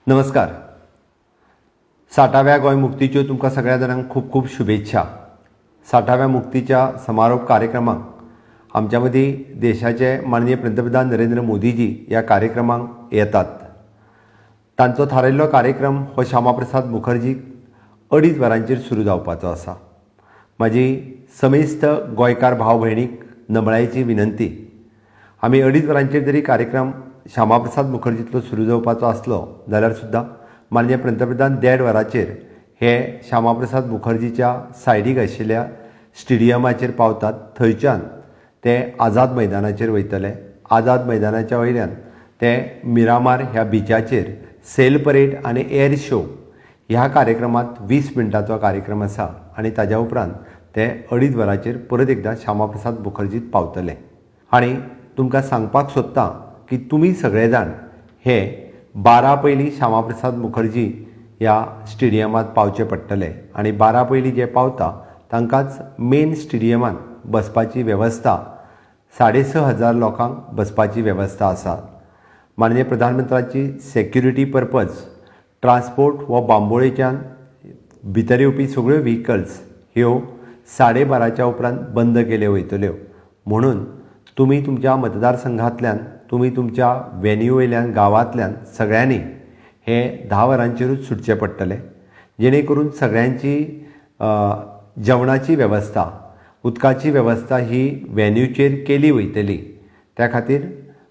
नमस्कार. 60व्या गोंय मुक्तीच्यो तुमकां सगळ्या जाणांक खूब खूब शुभेच्छा. 60व्या मुक्तीच्या समारोप कार्यक्रमाक आमच्या मदीं देशाचे माननीय पंतप्रधान नरेंद्र मोदीजी ह्या कार्यक्रमाक येतात. तांचो थारायल्लो कार्यक्रम हो श्यामाप्रसाद मुखर्जी 2:30 वरांचेर सुरू जावपाचो आसा. म्हाजी समेस्त गोंयकार भाव भयणीक नमळायेची विनंती, आमी 2:30 वरांचेर जरी कार्यक्रम श्यामाप्रसाद मुखर्जींतलो सुरू जावपाचो आसलो जाल्यार सुद्दां माननीय पंतप्रधान 1:30 वरांचेर हे श्यामाप्रसाद मुखर्जीच्या सायडीक आशिल्ल्या स्टेडियमाचेर पावतात. थंयच्यान ते आझाद मैदानाचेर वयतले. आझाद मैदानाच्या वयल्यान ते मिरामार ह्या बिचाचेर सेल परेड आनी एअर शो ह्या कार्यक्रमांत 20 मिनटांचो कार्यक्रम आसा आनी ताज्या उपरांत ते 2:30 वरांचेर परत एकदां श्यामाप्रसाद मुखर्जीत पावतले. आनी तुमकां सांगपाक सोदता की तुमी सगळे जाण हे 12 पयलीं श्यामाप्रसाद मुखर्जी ह्या स्टेडियमांत पावचे पडटले आनी 12 पयलीं जे पावता तांकांच मेन स्टेडियमांत बसपाची वेवस्था, 6,500 लोकांक बसपाची वेवस्था आसा. माननीय प्रधानमंत्र्याची सेक्युरिटी पर्पज ट्रान्सपोर्ट हो बांबोळेच्यान भितर येवपी सगळ्यो व्हिकल्स ह्यो 12:30च्या उपरांत बंद केल्यो वयतल्यो. म्हणून तुमी तुमच्या मतदारसंघांतल्यान, तुमी तुमच्या वेन्यू वयल्यान, गांवांतल्यान सगळ्यांनी हे 10 वरांचेरूच सुटचें पडटलें, जेणे करून सगळ्यांची जेवणाची वेवस्था, उदकाची वेवस्था ही वेन्यूचेर केली वयतली. त्या खातीर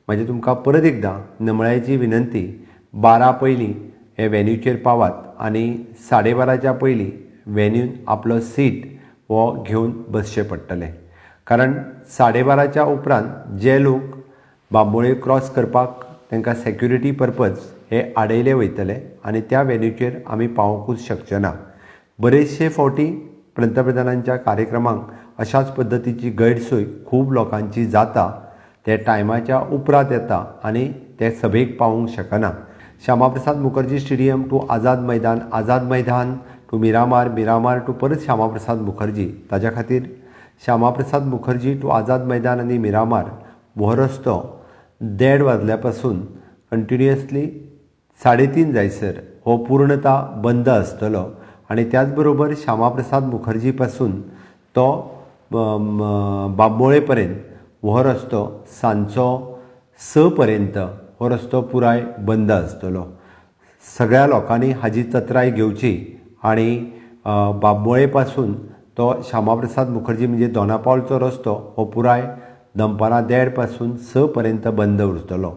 म्हाजी तुमकां परत एकदां नमळायेची विनंती, 12 पयलीं हे वेन्यूचेर पावात आनी 12:30च्या पयलीं वेन्यून आपलो सीट हो घेवन बसचें पडटलें, कारण 12:30च्या उपरांत जे लोक बांबोळे क्रॉस करपाक तांकां सेक्युरिटी पर्पज हे आडयले वयतले आनी त्या वेन्यूचेर आमी पावोवंकूच शकचे ना. बरेचशे फावटी पंतप्रधानांच्या कार्यक्रमांक अशाच पद्दतीची गैरसोय खूब लोकांची जाता. ते टायमाच्या उपरांत येता आनी ते सभेक पावूंक शकना. Shyama Prasad Mukherjee stadium two Azad Maidan, Azad Maidan two Miramar, Miramar two परत श्यामाप्रसाद मुखर्जी. ताज्या खातीर श्यामाप्रसाद मुखर्जी टू आझाद मैदान आनी मिरामार हो रस्तो 1:30 वाजल्या पासून कंटिन्युअसली 3:30 जायसर हो पूर्णता बंद आसतलो आनी त्याच बरोबर श्यामाप्रसाद मुखर्जी पासून तो बांबोळे पर्यंत हो रस्तो सांजचो 6 पर्यंत हो रस्तो पुराय बंद आसतलो. सगळ्या लोकांनी हाजी चत्राय घेवची आनी बांबोळे पासून तो श्यामाप्रसाद मुखर्जी म्हणजे दोनापावलचो रस्तो हो पुराय दनपारां 1:30 पासून 6 पर्यंत बंद उरतलो.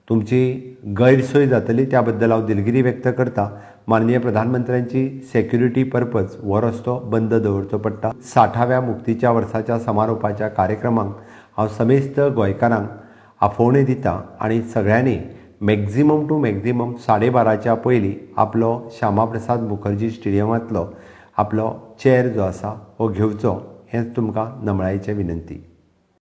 तुमची गैरसोय जातली त्या बद्दल हांव दिलगिरी व्यक्त करता. माननीय प्रधानमंत्र्यांची सेक्युरिटी पर्पज हो रस्तो बंद दवरचो पडटा. 60व्या मुक्तीच्या वर्साच्या समारोपाच्या कार्यक्रमाक हांव समेस्त गोंयकारांक आपोवणें दिता आनी सगळ्यांनी मॅक्झिमम टू मॅक्झिमम 12:30च्या पयलीं आपलो श्यामाप्रसाद मुखर्जी स्टेडियमांतलो आपलो चॅर जो आसा हो घेवचो, हेंच तुमकां नमळायेचें विनंती.